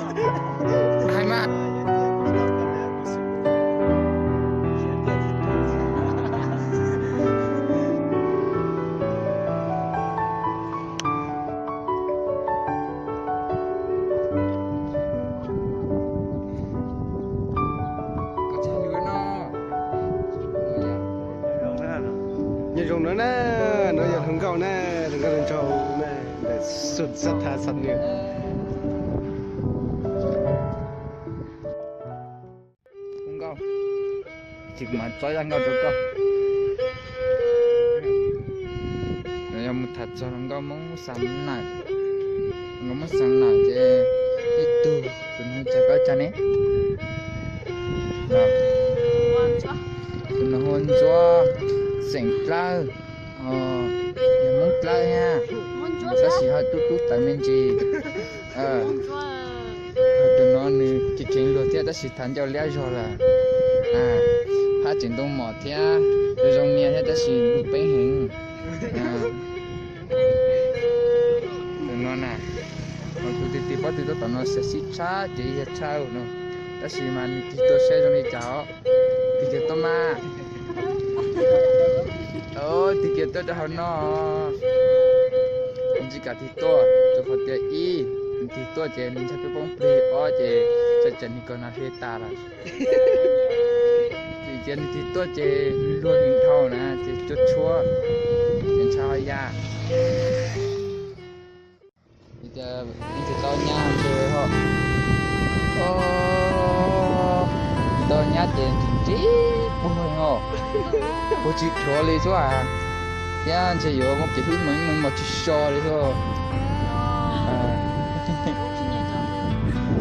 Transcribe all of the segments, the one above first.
Hais mas. Nyob zoo na, nuav yog hluas nkauj na, hluas nkauj hluas nraug na, ntawm xub xab tha xab nwg. Nkauj, tsis mas txob zaj nkauj rau koj. Nov yog mus tham txog hluas nkauj Hmoob Xam Nawm. Hluas nkauj Hmoob Xam Nawm ces ib tug, tus nuav cas koj cas ne? Tus nuav hu ua Ntsuab, xeem Dlawb, yog Hmoob Dlawb thiab, tab sis ho tub tub tawv me ntsis. Tus nuav nws tseem tseem luag thiab tab sis thav ncauj liab zog lawm. Hab tseem ntoo mom thiab, zoo zoo nias thiab tab sis lub peeb heev. Tus nuav na, tus tig tig pob tw tuaj tom no sexy tshaj ces yog tshaj no, tab sis mas nws tig tuaj saib zoo li cas os. Tig kiag tuaj mas. Tig kiag tuaj rau hauv no. Ntsib kam tig tuaj, tsuas qhov tias ib, nws tig tuaj ces nws ntshai peb poob plig, ob ces txawm tsam nws kawg no hli tas lawm. Vim tias nws tig tuaj ces nws luag nws dhau na ces cuab tshuab, ces ntshai ho ya. Vim tias ib ntsis tau nyab ntshe ho, tau nyab ces ntshe puag os, puag tsis dhuav li xwb, thiab ntshe yuav muaj kev hlub ib hmos ib hmos tsis so li xwb.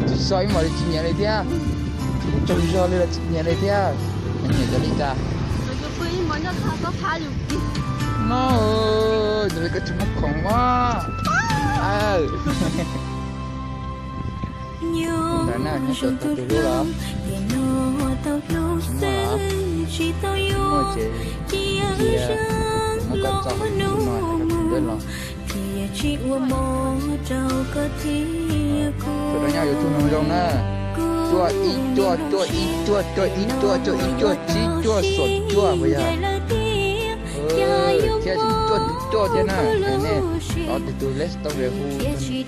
Tsis so ib hmos li tsis nyiam li thiab, tsaug zog li los tsis nyiam li thiab, nyiam cov li cas? No, ntawm koj tsis muaj khoom mas. Ntawm na, nyob tau tus hlub los? Tsis muaj los? Tsis muaj ces cia muab koj tso hauv YouTube no, ntawm los. Tus no nyob YouTube no zoo na. Cuaj ib cuaj cuaj ib cuaj cuaj ib cuaj cuaj ib cuaj tsib cuaj xoom cuaj puas yog? Thiab cuaj cuaj thiab na. Nej tau tus lej tau hu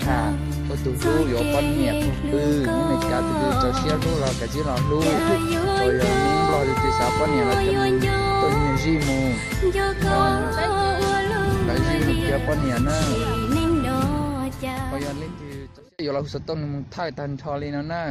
tham, ua tus hlub yuav poj niam pw, Hmoob Amelikas tus twg txaus siab hlub los kav tsij los hlub. Tau yog Hmoob Nplog tus twg xav poj niam los coj tuaj nyiag zij mus, lawv zij mus khiav poj niam na. Tau yog leej twg txaus siab yuav los hu xov tooj nws mus thawj tag nrho li no na.